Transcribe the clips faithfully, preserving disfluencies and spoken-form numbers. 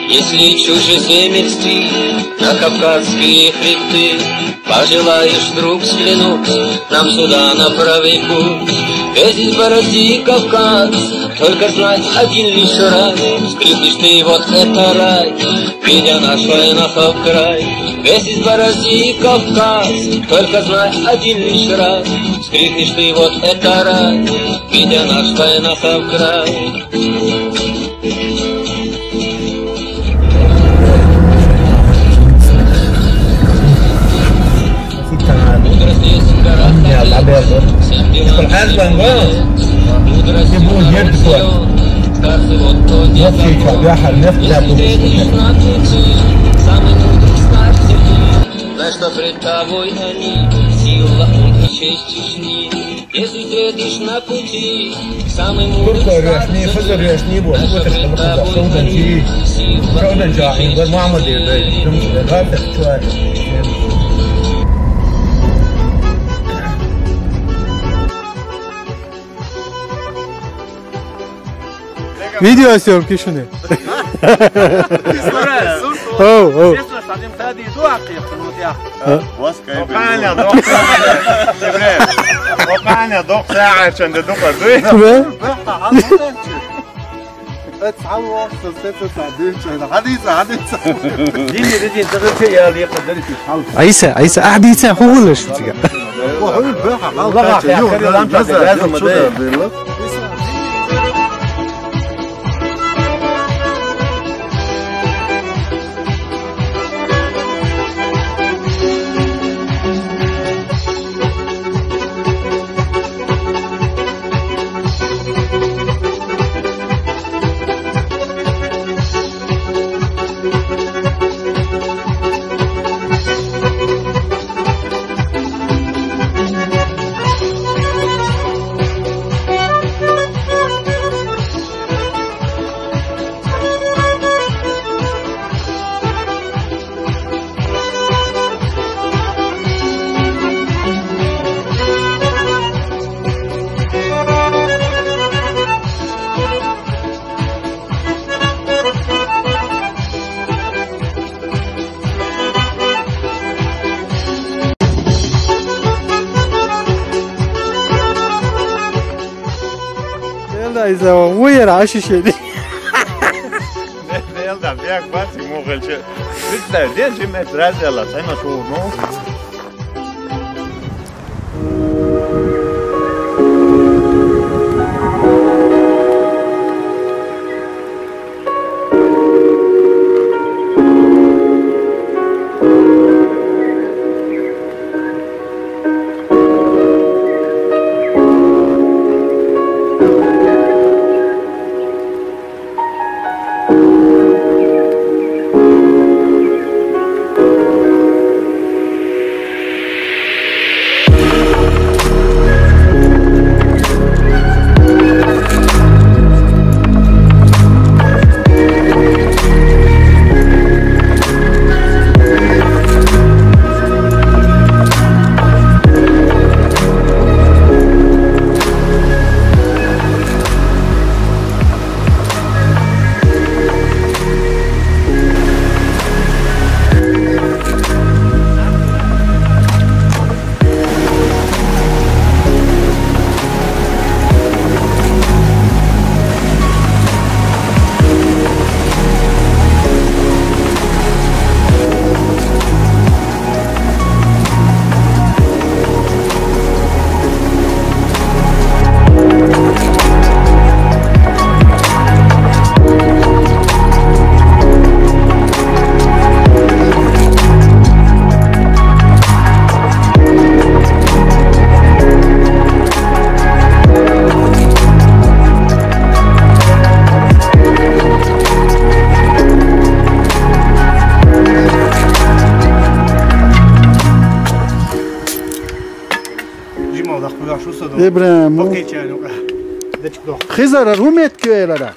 Если чужеземец ты на Кавказские хребты пожелаешь вдруг взглянуть нам сюда на правый путь, весь изборози Кавказ, только знай один лишь раз, встретишь ты вот это рай, видя наш Войнахов край. Весь изборози Кавказ, только знай один лишь раз, встретишь ты вот это рай, видя наш Войнахов край. Знай, что пред тобой они, сила, ум и честь Чечни. Если встретишь на пути самый мудрый Туркоь ряшни, хызыр ряшни бу. Бу тышкылы кыза. Кылдан чи. Кылдан чагын бир Мамадыйда. Кым чыгар, гапер чуар. Видеосъёмки шуны. Оу, оу. Окъаня док. Окъаня док саат ченде док. Куба? Айса, айса, а дийсен, хугулыш тига. Элда изава, уера ашишели. Элда, бяк баси могъелчи. Битдер, ден жи мет разела, сена шоу, ну. Жимал дахпула шуса да. Ибрагьим. Окей, чай, ну-ка. Дечик дох. Хизар, румет кюелара.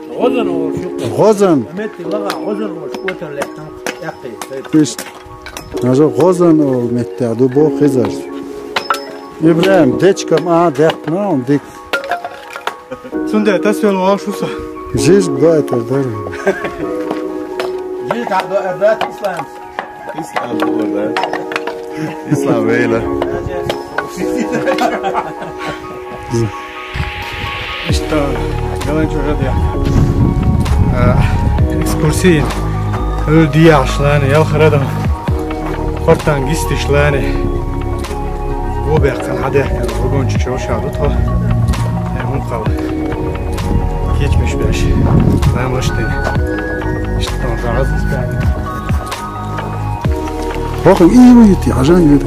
Гъозан ол шука. Гъозан. Мет лага гъозан ол шука терлектен якъи. Иш. Нажа гъозан ол метте ду бо хизар. Ибрагьим, дечкам а дехна он дик. Сунда тасвел ол шуса. Жижиг дойтар дара. Жижиг хьадойтар дац Ислам. Ислам дора. Ислам вейла. Иштта, ялан чура дя. А, экскурсия. Ул дияш лани, ял харадам. Хортан гистиш лани. Бу бяххан хьадяххан вагончик чоша ду то. Э, хӀун кхалла. Кечмиш беш. Ламаш тени. Иштта, разис бяххан. Ваху и уйти, хьажан юрт.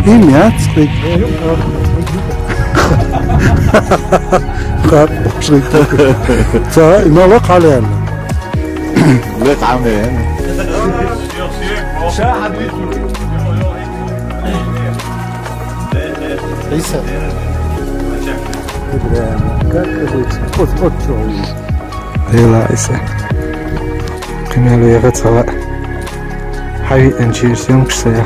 И мяц, и. Хат, шрик. Ца, и мало кален. Ле тамем. Иса. Ибрагьим, как говорится, вот, вот чё. Лейла Иса. Кхин ял яхац хьала. Хьави анчир съёмкаш сая.